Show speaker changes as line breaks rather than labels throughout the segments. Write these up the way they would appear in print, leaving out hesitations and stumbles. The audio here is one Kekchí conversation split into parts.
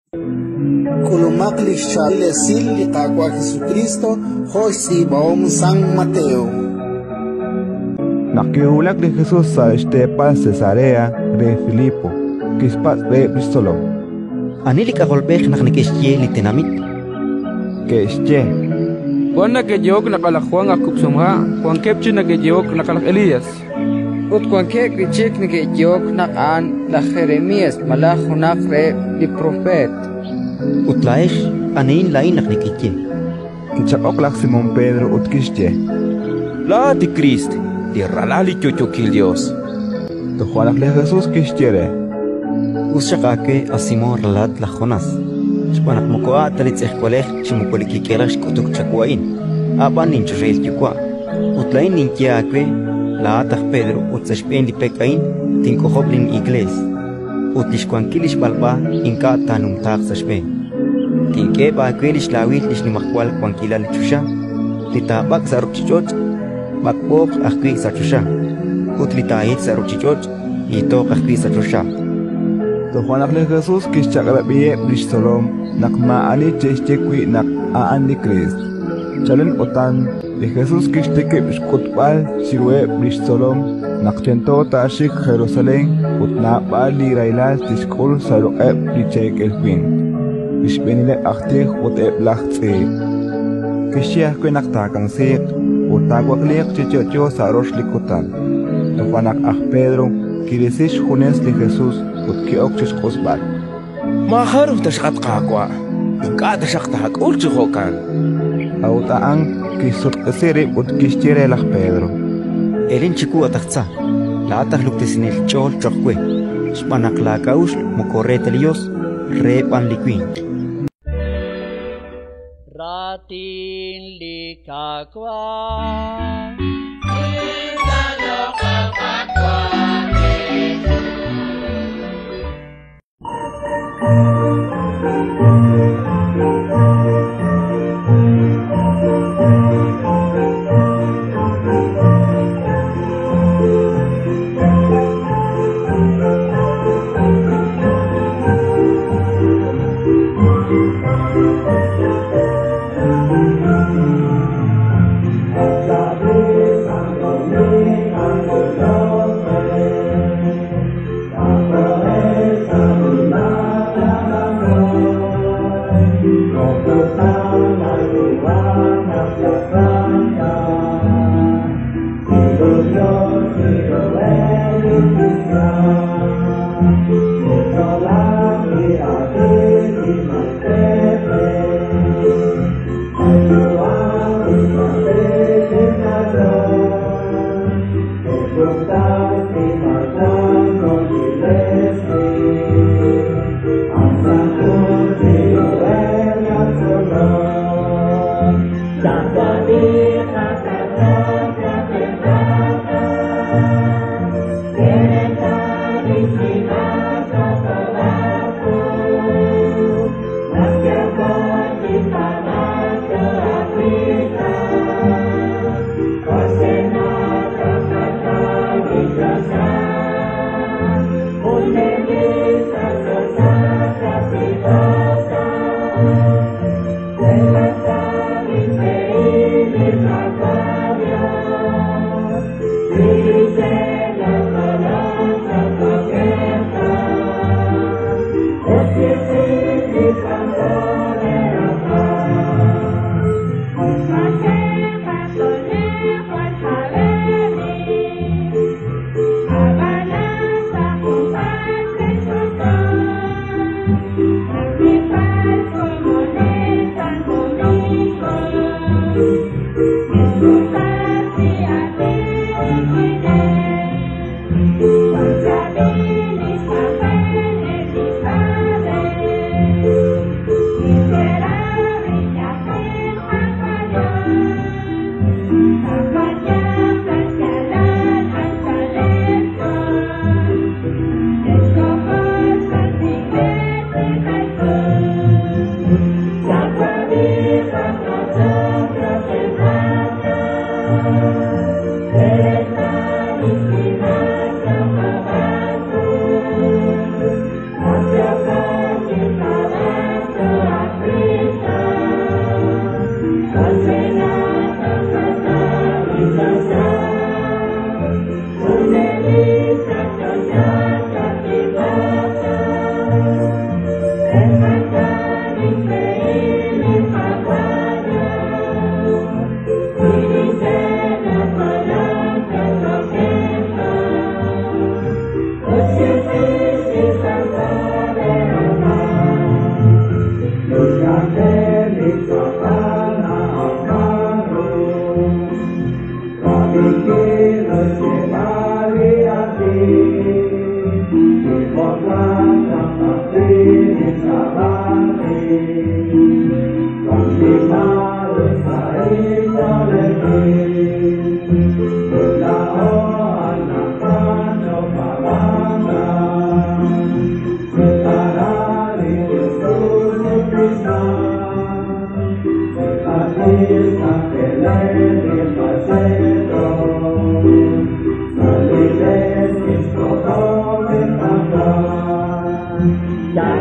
K'ulumaq li xchaab'il esil li Qaawa' Jesukristo jo' xtz'iib'ahom San Mateo.
Naq kiwulak li Jesus sa' xteepal Cesarea re Filipo, kixpatz' reheb' li xtzolom:
Ani li K'ajolb'ej naq neke'xye li tenamit?
Ke'xye:
Wan neke'yehok naq a' laj Jwan aj kub'sihomha', wankeb' chik neke'yehok naq a' laj Elías,
ut wankeb' wi' chik neke'yehok naq a'an laj Jeremías malaj junaq reheb' li propeet.
Ut laa'ex, anihin laa'in naq nekeye?
Kichaq'ok laj Simón Pedro ut kixye:
Laa'at li Kriist, li Ralal li yo'yookil Yos.
Toja' naq li Jesus kixye re:
Us xaq aawe, a Simón, ralalat laj Jonás, xb'aan naq moko a' ta li tz'ejwalej chi moko li kik'elej xk'utuk chawu a'in, a' b'an linchoxahil Yuwa'. Ut laa'in ninye aawe: Laa'at aj Pedro ut sa' xb'een li pek a'in tink'ojob' lin'iklees, ut li xwankil li xb'alb'a ink'a' taanumtaaq sa' xb'een. Tink'eheb' aawe li xlaawil li xnimajwal wankilal li choxa: li taab'ak' sa' ruuchich'och', b'ak'b'ooq ajwi' sa' choxa, ut li taahit sa' ruuchich'och', hiitooq ajwi' sa' choxa.
Toja' naq li Jesus kixchaq'rab'iheb' li xtzolom naq maa'ani che'xye wi' naq a'an li Kriist. Chalen utan li Jesus kixtikib' xk'utb'al chiruheb' li xtzolom naq tento taaxik Jerusalén ut naab'al li rahilal tixk'ul sa' ruq'eb' li cheekel winq, li xb'eenileb' aj tij ut eb' laj tz'iib'. Kixye ajwi' naq taakamsiiq ut taawakliiq chi yo'yo sa' rox li kutan. Toja' naq aj Pedro kirisi xjunes li Jesus ut ki'ok chi xq'usb'al:
Maajaruj taxaq, at Qaawa', ink'a' taxaq taak'ul chi jo'kan.
A'ut a'an kixsutq'isi rib' ut kixye re laj Pedro:
Elen chiwu, at aj tza! Laa'at aj luktesinel ch'ool cho'q we, xb'aan naq laak'a'uxl moko re ta li Yos, re b'an li winq.
Raatin li Qaawa'.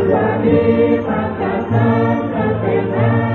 Jawa di Makassar.